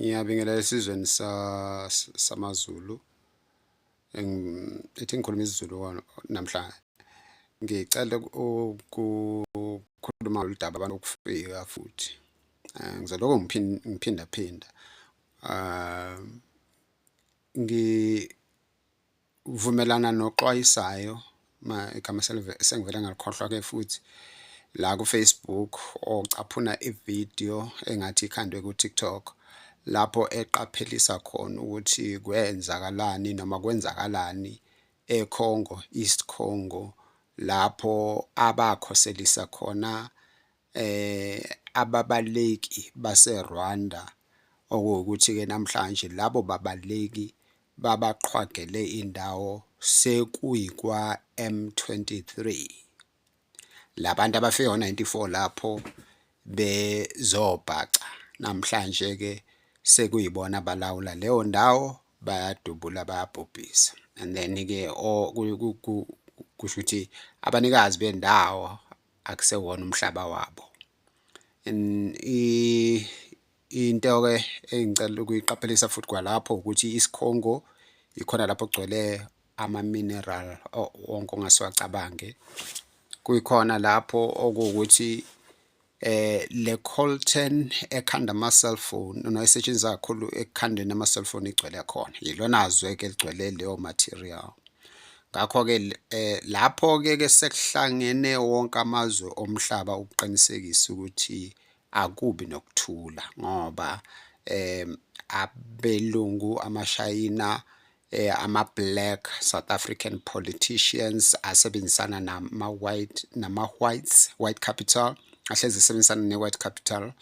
Ngiyabingelela esizweni samaZulu. Ithi ngikhuluma isiZulu namhlanje. Ngicela ukukhuluma ngalolu daba lokufika futhi. Ngizoloko ngiphinda phinda. Ngivumelana noxwayisayo igama sengivele ngalikhohlwa-ke futhi la ku-Facebook ocaphuna ividiyo engathi ikhandwe ku-TikTok lapho eqaphelisa khona ukuthi kwenzakalani noma kwenzakalani eCongo, East Congo, lapho abakhoselisa khona ababaleki baseRwanda, okuwukuthi-ke namhlanje labo babaleki babaqhwagele indawo sekuyikwa-M 23. La bantu abafika ngo-ninety-four lapho bezobhaca namhlanje-ke sekuyibona abalawula leyo ndawo, bayadubula bayabhubhisa and then-ke kusho ukuthi abanikazi bendawo akusewona umhlaba wabo. Into-ke engicela ukuyiqaphelisa futhi kwalapho ukuthi isikhongo ikhona lapho okugcwele ama-mineral wonke ongase uwacabange. Kuyikhona lapho okuwukuthi le coltan ekhanda ama-cellphone noma esetshenziswa kakhulu ekukhandeni ama-cellphone igcwele khona, ilona zwe-ke eligcwele leyo material. Ngakho-ke lapho-ke ke sekuhlangene wonke amazwe omhlaba ukuqinisekisa ukuthi akubi nokuthula ngoba abelungu, amaShayina, ama-black South African politicians asebenzisana nama-white, nama-whites, white capital, ahlezi esebenzisana ne-white capital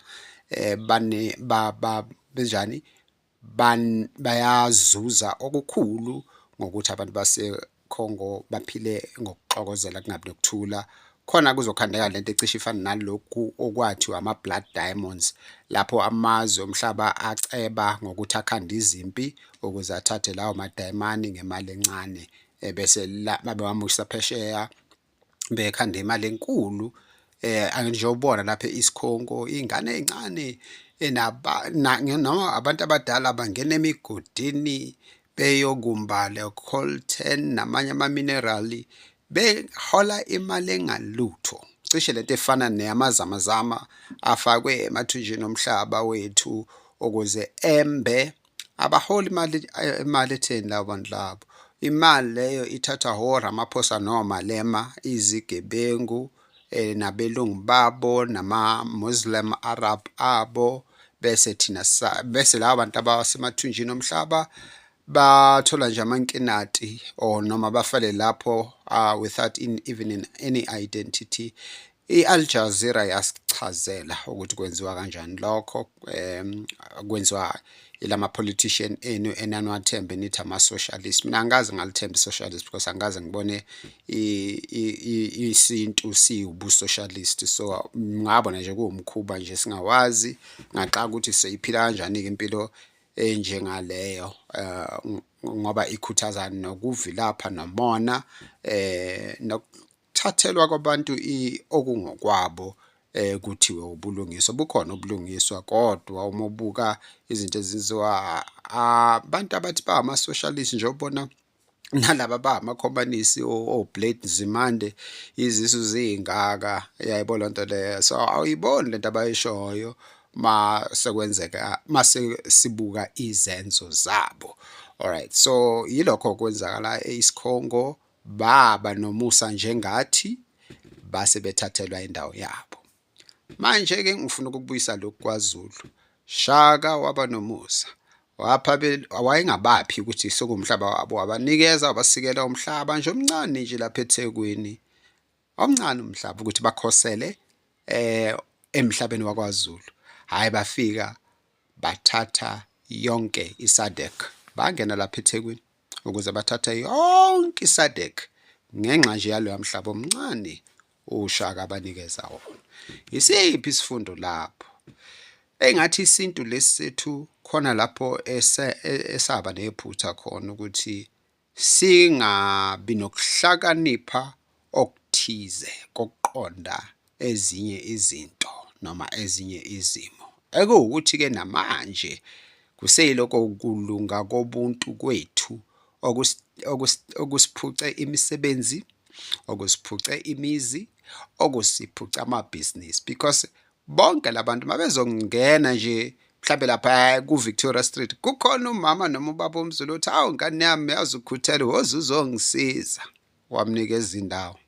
benjani bayazuza okukhulu ngokuthi abantu baseCongo baphile ngokuxokozela kungabi nokuthula. Khona kuzokhandeka lento ecishe ifane nalokhu okwathiwa ama-blood diamonds, lapho amazwe omhlaba aceba ngokuthi akhande izimpi ukuze athathe lawo madayimani ngemali encane, ebese mabewamukisa phesheya bekhanda imali enkulu. Njengoba lapha e-East Congo iy'ngane ey'ncane noma abantu abadala bangena emigodini beyokumba le coltan namanye amaminerali behola imali engalutho. Cishe lento efana neyamazamazama afakwe emathunjini omhlaba wethu ukuze embe, abaholi imali imali etheni labo bantu labo. Imali leyo ithathwa oRamaphosa noMalema izigebengu nabelungu babo nama-Muslim Arab abo bese thina bese laba bantu abasemathunjini omhlaba bathola nje amankinati or noma bafele lapho without even in any identity. I-Al Jazeera yasichazela ukuthi kwenziwa kanjani lokho, kwenziwa ilama politician enu enaniwathembe nithi ama-socialist. Mina angikaze ngalithemba i-socialist because angikaze ngibone isintu siwubu-socialist, so ngabona nje kuwumkhuba nje singawazi, ngaxaka ukuthi siyiphila kanjani-ke impilo enjengaleyo ngoba ikhuthaza nokuvilapha nomona nokuthathelwa kwabantu okungokwabo kuthiwe ubulungiswa. Bukhona ubulungiswa kodwa uma ubuka izinto ezenziwa abantu abathi bangama-socialist njengoba ubona nalaba abamakhomanisi o-Blade Nzimande izisu ziy'ngaka, uyayibona leyo nto leyo. So awuyiboni lento abayishoyo ma sekwenzeka mase sibuka izenzo zabo. Alright, so yilokho okwenzakala e-East Congo, baba nomusa njengathi base bethathelwa indawo yabo. Manje-ke ngifuna ukukubuyisa lokhu kwaZulu. Shaka waba nomusa wapha wayengabaphi ukuthi sekuwumhlaba wabo, wabanikeza wabasikela umhlaba nje omncane nje lapha eThekwini, omncane umhlaba ukuthi bakhosele emhlabeni wakwaZulu. Hhayi bafika bathatha yonke i-SADC, bangena lapha eThekwini ukuze bathathe yonke i-SADC ngenxa nje yaloya mhlaba omncane uShaka abanikeza wona. Isiphi isifundo lapho? Engathi isintu lesi sethu khona lapho esaba nephutha khona ukuthi singabi nokuhlakanipha okuthize kokuqonda ezinye izinto noma ezinye izimo. Ekuwukuthi-ke namanje Kuseyilokho kulunga kobuntu kwethu okusiphuce imisebenzi, okusiphuce imizi, okusiphuce amabhizinisi, because bonke labantu mabezongena nje mhlambe lapha ku-Victoria Street, kukhona umama noma ubaba omZulu uthi, "Hawu ngane yami, yazi ukhuthele, woze uzongisiza," wamnikeza indawo.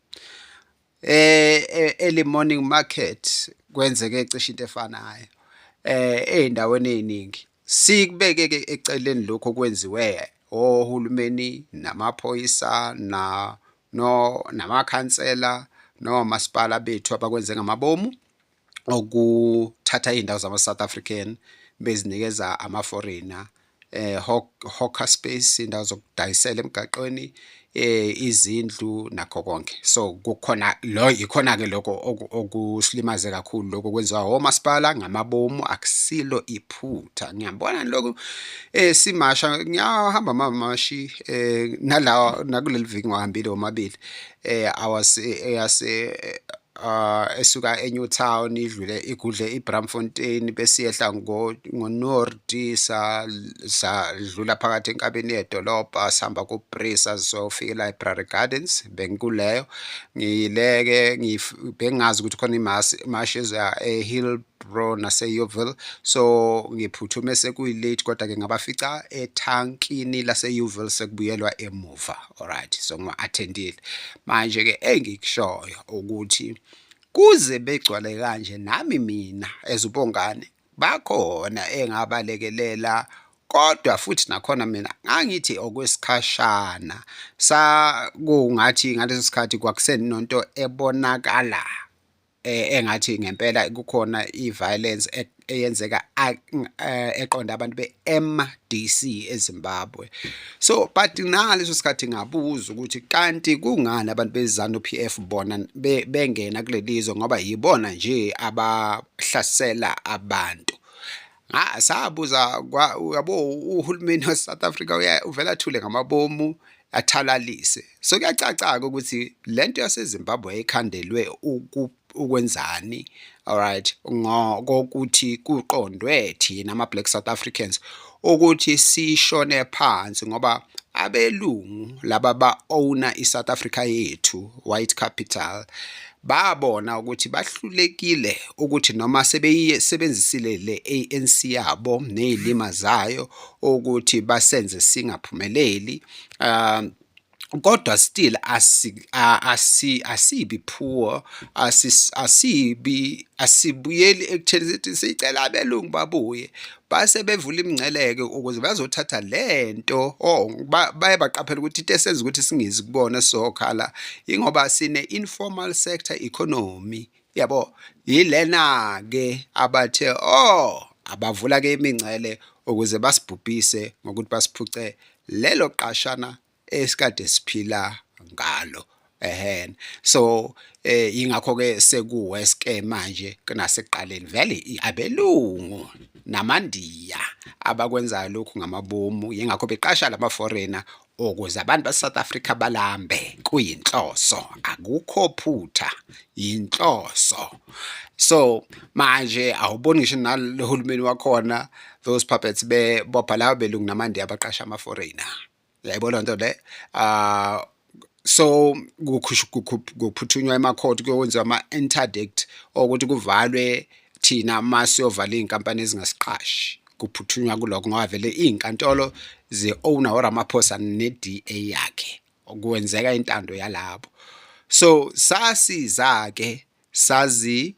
Early morning market kwenzeke cishe into efanayo ey'ndaweni ey'ningi. Sikubeke-ke eceleni lokhu okwenziwe ohulumeni namaphoyisa na no namakhansela nomasipala bethu abakwenze ngamabomu okuthatha iy'ndawo zama-South African bezinikeza ama-foreigner, hawker space, indawo zokudayisela emgaqweni, izindlu nakho konke. So kukhona lo, ikhona-ke lokho okusilimaze kakhulu lokho kwenziwa omasipala ngamabomu, akusilo iphutha. Ngiyabona lokhu simasha, ngiyahamba amamashi nala nakuleli viki ngiwahambile womabili, awase esuka eNewtown idlule igudle iBraamfontein bese iyehla ngoNoord, sadlula phakathi enkabeni yedolobha, sihamba ku-Bree, sazofika e-Library Gardens. Bengikuleyo ngiyileke, bengingazi ukuthi khona imashi ezoya e-Hillbrow nase-Yeoville, so ngiphuthume sekuyi-late, kodwa-ke ngabafica ethankini lase-Yeoville sekubuyelwa emuva. Alright, so ngiwa-attend-ile. Manje-ke engikushoyo ukuthi kuze begcwale kanje, nami mina as uBongani bakhona engabalekelela, kodwa futhi nakhona mina ngangithi okwesikhashana, sa kungathi ngaleso sikhathi kwakusenonto ebonakala engathi ngempela kukhona i-violence eyenzeka eqonda abantu be-MDC eZimbabwe. So but nangaleso sikhathi ngabuza ukuthi kanti kungani abantu be-ZANU-PF bona bengena kuleli zwe, ngoba yibona nje abahlasela abantu. Sabuza, uyabo, uhulumeni wase-South Africa uvela athule ngamabomu, athalalise. So kuyacaca-ke ukuthi lento yaseZimbabwe yayikhandelwe ukwenzani, alright, ngokokuthi kuqondwe thina ama-Black South Africans ukuthi sishone phansi, ngoba abelungu laba ba-own-a i-South Africa yethu, white capital, babona ukuthi bahlulekile ukuthi noma sebeyisebenzisile le ANC yabo nezilima zayo ukuthi basenze singaphumeleli, kodwa still asibi poor, asibi asibuyeli ekutheni sithi sicela abelungu babuye. Base bevula imingceleke ukuze bazothatha lento. Oh, baye baqaphela ukuthi into esenza ukuthi singizi kubona sizokhala ingoba sine informal sector economy, yabo. Yilena ke abathe, oh, abavula ke imingcele ukuze basibhubhise ngokuthi basiphuce lelo qashana esikade siphila ngalo ehena. So ingakho ke sekuworse ke manje kunasekuqaleni. Vele abelungu namandiya abakwenzayo lokhu ngamabomu, yingakho beqasha lama foreigner ukuze abantu base South Africa balambe. Kuyinhloso, akukho phutha, inhloso. So manje awuboni ngisho nalohulumeni wakhona, those puppets bebopha laba belungu namandiya abaqasha ama foreigner, uyayibona nto le. So kuphuthunywa emakhotho, kuyokwenziwa ama-interdict okuthi kuvalwe thina masiyovala iy'nkampani ezingasiqashi. Kuphuthunywa kulokho ngoba vele iy'nkantolo ze-owner uRamaphosa ne-DA yakhe, kwenzeka intando yalabo. So sasiza-ke sazi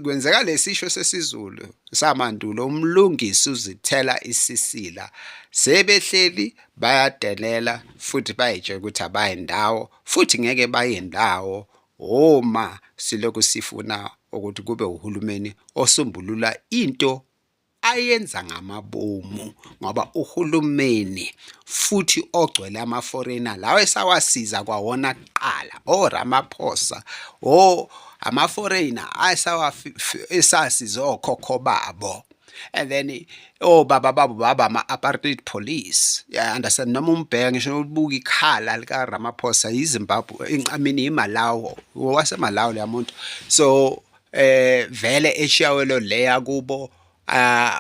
kwenzeka lesisho sesiZulu samandulo, umlungisi uzithela isisila. Sebehleli bayadelela futhi bayitshela ukuthi abayi ndawo, futhi ngeke baye ndawo uma silokhu sifuna ukuthi kube uhulumeni osombulula into ayenza ngamabomu, ngoba uhulumeni futhi ogcwele ama-foreigner lawa esawasiza kwawona kuqala, oRamaphosa, o ama-foreigner esasiza okhokho babo, and then obaba babo baba ama-apartheid police, yeah, understand? Noma umbheka ngisho ubuka ikhala lika Ramaphosa, iZimbabwe, I mean iMalawi, waseMalawi leya muntu. So vele eshiyawelo leya kubo.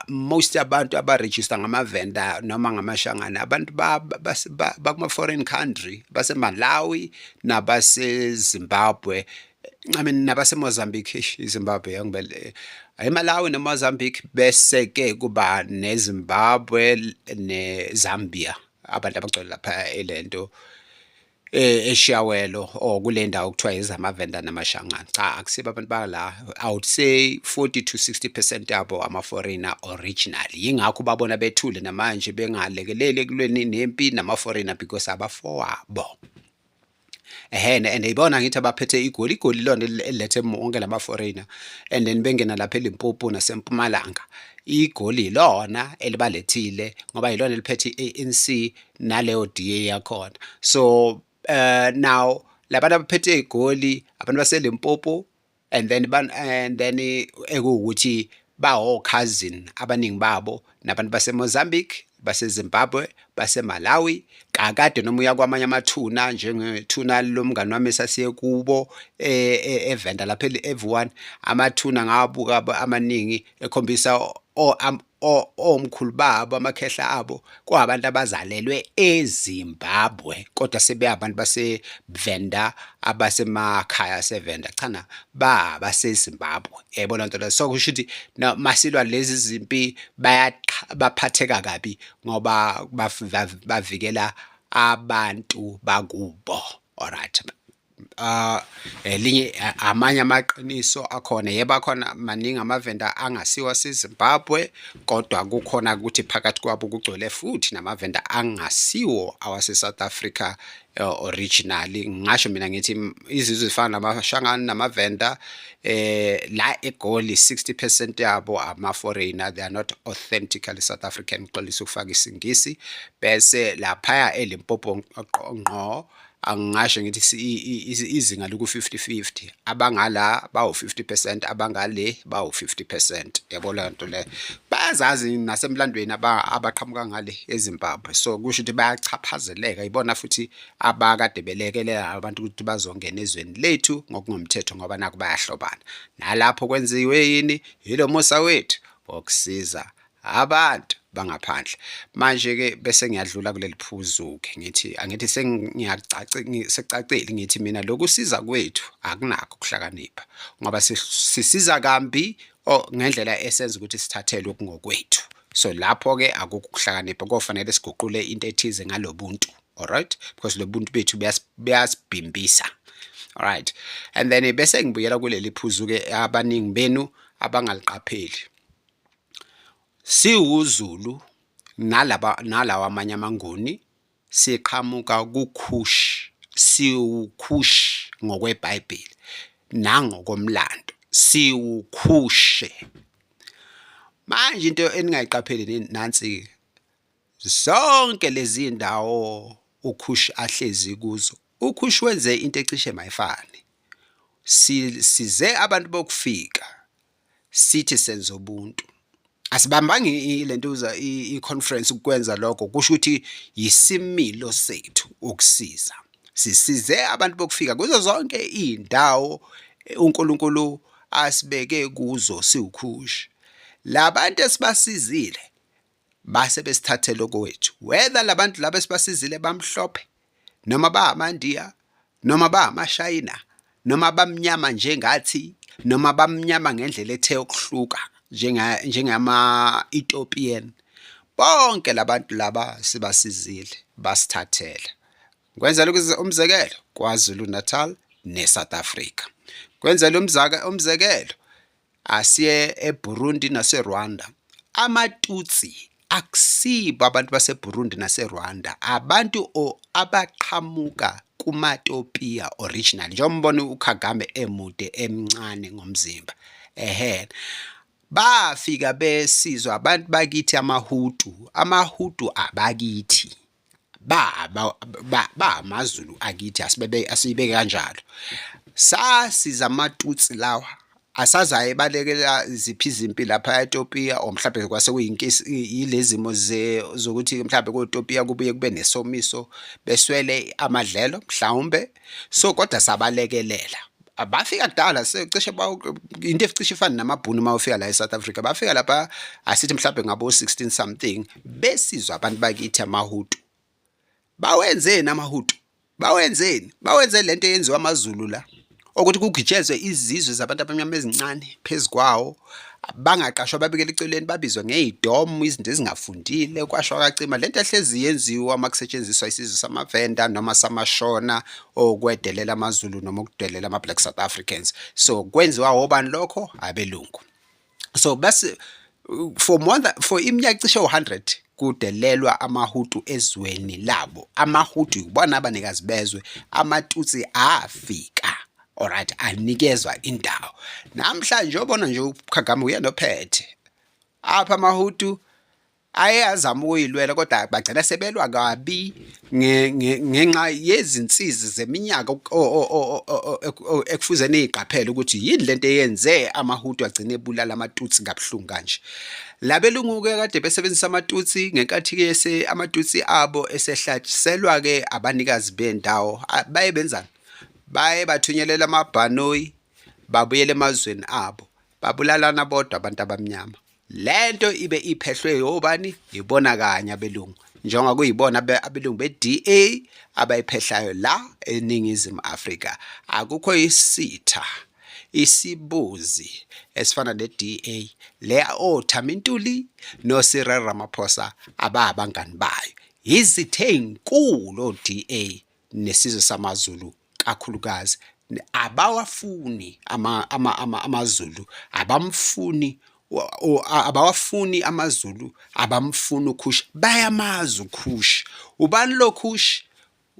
Most abantu aba-register ngamaVenda noma ngamaShangane, abantu bakuma-foreign country, baseMalawi nabaseZimbabwe, I mean nabaseMozambique, eish, iZimbabwe yangibele, eMalawi neMozambique, bese-ke kuba neZimbabwe neZambia, abantu abagcwele lapha elento eChiawelo or kule ndawo okuthiwa ezamaVenda namaShangane. Cha, akusibo abantu bala. I would say 40 to 60% yabo ama-foreigner originally. Yingakho babona bethule namanje bengalekeleli ekulweni nempi nama-foreigner, because abafowabo. Ehhene, and ibona ngithi abaphethe iGoli, iGoli ilona elilethe wonke lama-foreigner and then bengena lapha eLimpopo naseMpumalanga. IGoli ilona elibalethile ngoba ilona eliphethe i-ANC naleyo DA yakhona. So now labantu abaphethe iGoli abantu baseLimpopo and then ekuwukuthi bawo-cousin abaningi babo nabantu baseMozambique, baseZimbabwe, baseMalawi. Kakade noma uya kwamanye amathuna, njengethuna lomngani wami esasiye kubo eVenda lapha eVuwani, amathuna ngawabuka amaningi ekhombisa omkhulu babo, amakhehla abo kwabantu abazalelwe eZimbabwe kodwa sebe abantu baseVenda, abasemakhaya aseVenda, cha na, baseZimbabwe, uyayibona lento leyo. So kusho ukuthi masilwa lezi zimpi baphatheka kabi ngoba bavikela abantu bakubo. Alright, elinye amanye amaqiniso akhona, yebo, akhona maningi amaVenda angasiwo aseZimbabwe, kodwa kukhona ukuthi phakathi kwabo kugcwele futhi namaVenda angasiwo awase-South Africa originally. Ngingasho mina ngithi izizwe ezifana namaShangani namaVenda la eGoli, 60% yabo ama-foreigner, they are not authentically South African, ngixolisa ukufaka isiNgisi. Bese laphaya eLimpopo ngqo, angingasho ngithi izinga liku-50-50, abangala bawu-50%, abangale bawu-50%, yabo leyo nto leyo. Bayazazi nasemlandweni abaqhamuka ngale eZimbabwe, so kusho ukuthi bayachaphazeleka, ibona futhi abakade belekelela abantu ukuthi bazongena ezweni lethu ngokungemthetho ngoba nakhu bayahlobana. Nalapho kwenziwe yini? Yilo musa wethu wokusiza abantu bangaphandle. Manje-ke bese ngiyadlula kuleli phuzu-ke, ngithi angithi sekucacile, ngithi mina lokusiza kwethu akunakho ukuhlakanipha ngoba sisiza kambi ngendlela esenza ukuthi sithathelwe okungokwethu. So lapho-ke akukho ukuhlakanipha, kofanele siguqule into ethize ngalobuntu, alright, because lo buntu bethu buyasibhimbisa. Alright, and then bese ngibuyela kuleli phuzu-ke abaningi benu abangaliqapheli. SiwuZulu nalaba nalawa amanye amaNguni siqhamuka kuKhush, siwuKhush ngokweBhayibheli nangokomlando, siwuKhushe. Manje into eningayiqapheli nansi-ke, zonke lezi ndawo uKhush ahlezi kuzo, uKhush wenze into ecishe mayifane. Size abantu bokufika sithi senza ubuntu. Asibambanga ilentuza i-conference ukwenza lokho, kusho ukuthi yisimilo sethu ukusiza. Sisize abantu bokufika kuzo zonke iy'ndawo uNkulunkulu asibeke kuzo siwuKhush. Labantu esibasizile base besithathela okwethu, whether labantu laba esibasizile bamhlophe noma bamaNdiya noma bamaShayina noma bamnyama njengathi noma bamnyama ngendlela ethe ukuhluka njengama-Ethiopian, bonke labantu laba sibasizile basithathela. Ngikwenzela umzekelo KwaZulu Natal ne-South Africa. Kwenzela umzekelo asiye eBurundi naseRwanda. AmaTutsi akusibo abantu baseBurundi naseRwanda, abantu abaqhamuka kumaTopiya original. Njengoba ubona uKagame emude emncane ngomzimba, ehhe. Bafika besizwa abantu bakithi amaHutu, amaHutu abakithi ba amaZulu akithi, asibebe asiyibeke kanjalo. Sasiza amaTutsi lawa, asazi ayebalekela ziphi izimpi lapha e-Ethiopia or mhlambe kwase yilezi zimo zokuthi mhlambe ko-Ethiopia kubuye kube nesomiso, beswele amadlelo mhlawumbe, so kodwa sabalekelela. Bafika kudala, secishe into ecishe ifane namabhunu. Uma ufika la e-South Africa, bafika lapha, asithi mhlawumbe ngabo 16 something, besizwa abantu bakithi amaHutu. Bawenzeni amaHutu? Bawenzeni? Bawenze lento eyenziwa amaZulu la, ukuthi kugitshezwe izizwe zabantu abamnyama ezincane phezu kwawo, bangaqashwa, babikele eceleni, babizwe ngey'domu, izinto ezingafundile, kwasho kwacima. Lento ehlezi yenziwa uma kusetshenziswa isizwe samaVenda noma samaShona okwedelela amaZulu noma ukudelela ama-Black South Africans. So kwenziwa obani lokho? Abelungu. So bese for more than, for iminyaka cishe u-100 kudelelwa amaHutu ezweni labo. AmaHutu ibona abanikazi bezwe, amaTutsi afika, alright, anikezwa indawo. Namhlanje obona nje uKagame uyena ophethe apha. AmaHutu aye azama ukuyilwela, kodwa bagcina sebelwa kabi ngenxa yezinsizi zeminyaka ekufuze niyiqaphele ukuthi yini lento eyenze amaHutu agcine ebulala amaTutsi kabuhlungu kanje. Labelungu-ke kade besebenzisa amaTutsi ngenkathi-ke amaTutsi abo esehlatshelwa-ke abanikazi bendawo, baye benzani? Baye bathunyelela amabhanoyi, babuyele emazweni abo, babulalana bodwa abantu abamnyama. Lento ibe iphehlwe obani? Ibona kanye abelungu, njengoba kuyibona abelungu be-DA abayiphehlayo la eNingizimu Afrika. Akukho isitha isibuzi esifana ne-DA le oThami Ntuli no-Cyril Ramaphosa ababangani bayo. Izitha ey'nkulu o-DA nesizwe samaZulu kakhulukazi. Abawafuni amaZulu, abamfuni, abawafuni amaZulu, abamfuni uKhushi. Bayamazi uKhushi. Ubani lo Khushi?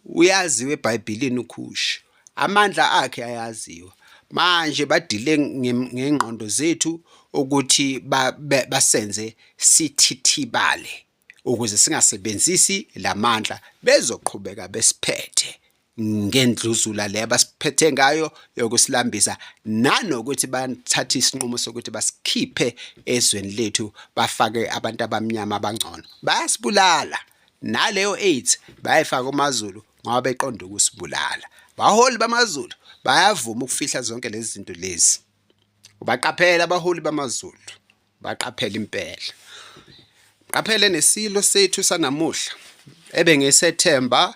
Uyaziwa eBhayibhelini uKhushi, amandla akhe ayaziwa. Manje badile ngengqondo zethu ukuthi basenze sithithibale ukuze singasebenzisi lamandla, bezoqhubeka besiphethe ngendluzula le abasiphethe ngayo yokusilambisa, nanokuthi bathathe isinqumo sokuthi basikhiphe ezweni lethu, bafake abantu abamnyama abangcono. Bayasibulala. Naleyo AIDS bayayifaka kumaZulu ngoba beqonda ukusibulala. Baholi bamaZulu bayavuma ukufihla zonke lezi zinto lezi. Ubaqaphela abaholi bamaZulu, baqaphela impela. Qaphele nesilo sethu sanamuhla ebengisethemba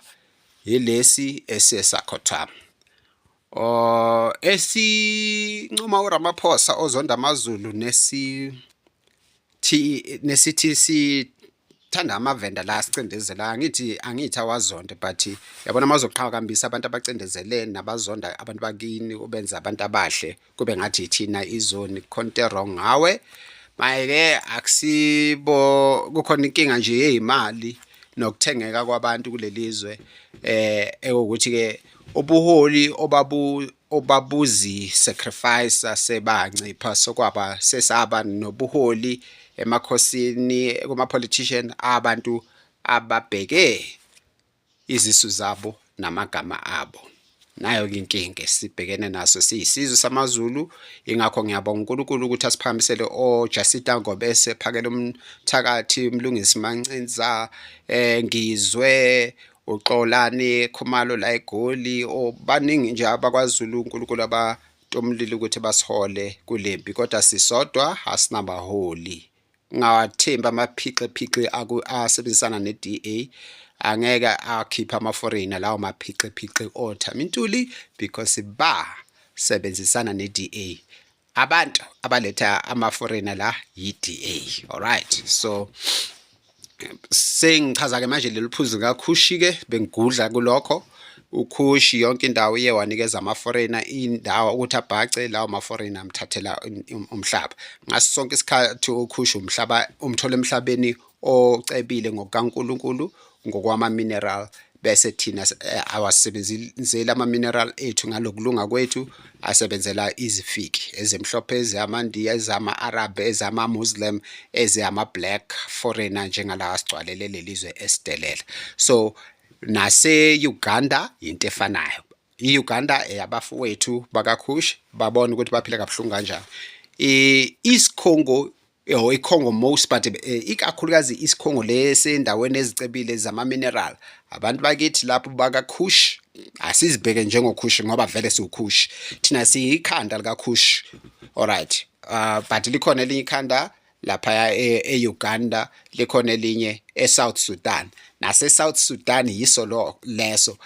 yilesi esiye sakhothama. Oh, esincoma uRamaphosa ozonda amaZulu, nesithi sithanda amaVenda la asicindezela. Angithi awazonde, but yabona mazoqhakambisa abantu abacindezele nabazonda abantu bakini, ubenza abantu abahle kube ngathi thina izoni, khona into wrong ngawe. Maye-ke akusibo, kukhona inkinga nje yey'mali nokuthengeka kwabantu kuleli zwe, ewukuthi-ke ubuholi obabuzi sacrifice sebancipha, sokwaba sesaba nobuholi emakhosini, kuma-politician, abantu ababheke izisu zabo namagama abo. Nayo-ke inkinga esibhekene naso siyisizwe samaZulu. Ingakho ngiyabonga uNkulunkulu ukuthi asiphakamisele oJacinta Ngobese, Phakela Umthakathi, Mlungisi Mancinza, Ngizwe, uXolani Khumalo la eGoli, baningi nje abakwaZulu uNkulunkulu abatomlile ukuthi basihole kulempi, kodwa sisodwa asinabaholi. Ungawathembi amaphixiphixi asebenzisana ne-DA, angeke akhiphe ama-foreigner lawo maphixiphixi oThami Ntuli because basebenzisana ne-DA. Abantu abaletha ama-foreigner la yi-DA. Alright, so sengichaza-ke manje leli phuzu likaKhushi-ke, bengigudla kulokho. UKhushi yonke indawo uye wanikeza ama-foreigner indawo ukuthi abhace, lawo ma-foreigner amthathela umhlaba. Ngaso sonke isikhathi uKhushi umhlaba umthola emhlabeni ocebile ngokukaNkulunkulu ngokwama-mineral, bese thina awasebenzeli ama-mineral ethu ngalokulunga kwethu, asebenzela izifiki ezimhlophe, ezamaNdiya, ezama-Arab, ezama-Muslim, ezama-black foreigner njengalawa asigcwalele leli zwe esidelela. So nase-Uganda into efanayo. I-Uganda eyabafowethu bakaKhush, babona ukuthi baphila kabuhlungu kanjani. I-East Congo or i-Congo most, but ikakhulukazi i-East Congo lesendaweni ezicebile zama-mineral, abantu bakithi lapho bakaKhush. Asizibheke njengoKhushi ngoba vele siwuKhushi. Thina siyikhanda likaKhushi. Alright. But likhona elinye ikhanda laphaya e-Uganda, likhona elinye e-South Sudan. Nase-South Sudan yiso lo leso.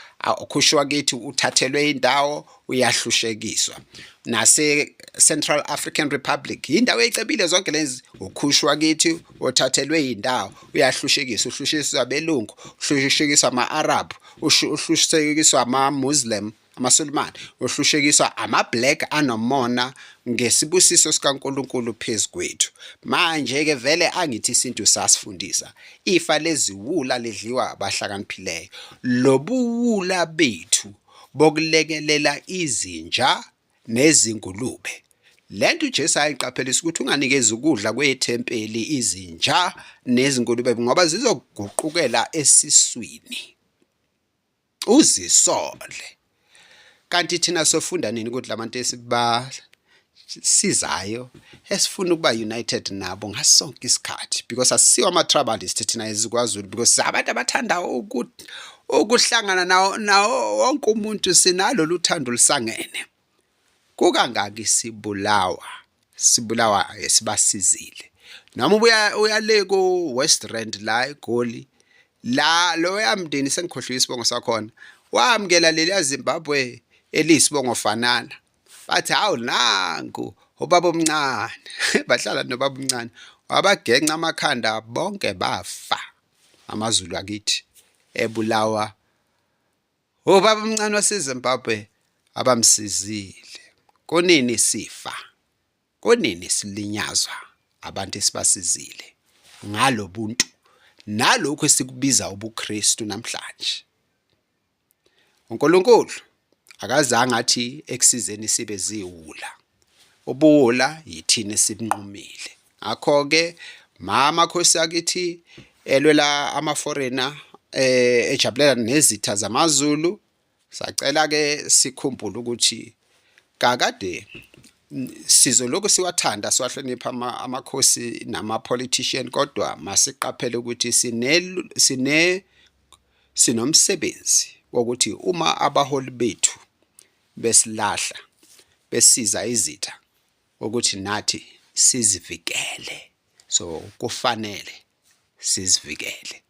UKhushi wakithi uthathelwe indawo, uyahlushekiswa. Nase-Central African Republic, yindawo ecebile zonke lezi. UKhushi wakithi othathelwe indawo, uyahlushekiswa, uhlushekiswa abelungu, uhlushekiswa ama-Arab, uhlushekiswa ama-Muslim, amaSulumane, uhlushekiswa ama-black anomona ngesibusiso sikaNkulunkulu phezu kwethu. Manje-ke vele angithi isintu sasifundisa, ifa leziwula lidliwa abahlakaniphileyo. Lobuwula bethu bokulekelela izinja nezingulube. Lento uJesu ayiqaphelisa ukuthi unganikezi ukudla kwethempeli izinja nezingulube ngoba zizoguqukela esiswini. Uzisole. Kanti thina sofunda nini ukuthi labantu esibasizayo esifuna ukuba united nabo ngasonke isikhathi, because asisiwo ama-tribalist thina ezikwaZulu, because abantu abathanda ukuhlangana nawo wonke umuntu, sinalolu thando lusangene. Kukangaki sibulawa, sibulawa sibasizile. Noma ubuya uyale ku-West Rand la eGoli, la loya mndeni sengikhohliwe isibongo sakhona, wamukela leliya Zimbabwe eliyisibongo fanana. Bathi hawu nangu ubaba omncane, bahlala nobaba omncane, wabagenca amakhanda bonke bafa. AmaZulu akithi ebulawa ubaba omncane waseZimbabwe abamsizile. Kunini sifa? Kunini silinyazwa abantu esibasizile ngalobuntu nalokhu esikubiza ubuKristu namhlanje? UNkulunkulu akazange athi ekusizeni sibe ziwula. Ubuwula yithina esibunqumile. Ngakho-ke mama khosi akithi elwela ama-foreigner ejabulela nezitha zamaZulu, sacela-ke sikhumbule ukuthi kakade sizolokhu siwathanda siwahlonipha amakhosi nama-politician, kodwa masiqaphele ukuthi sinomsebenzi wokuthi uma abaholi bethu besilahla besiza izitha ukuthi nathi sizivikele. So kufanele sizivikele.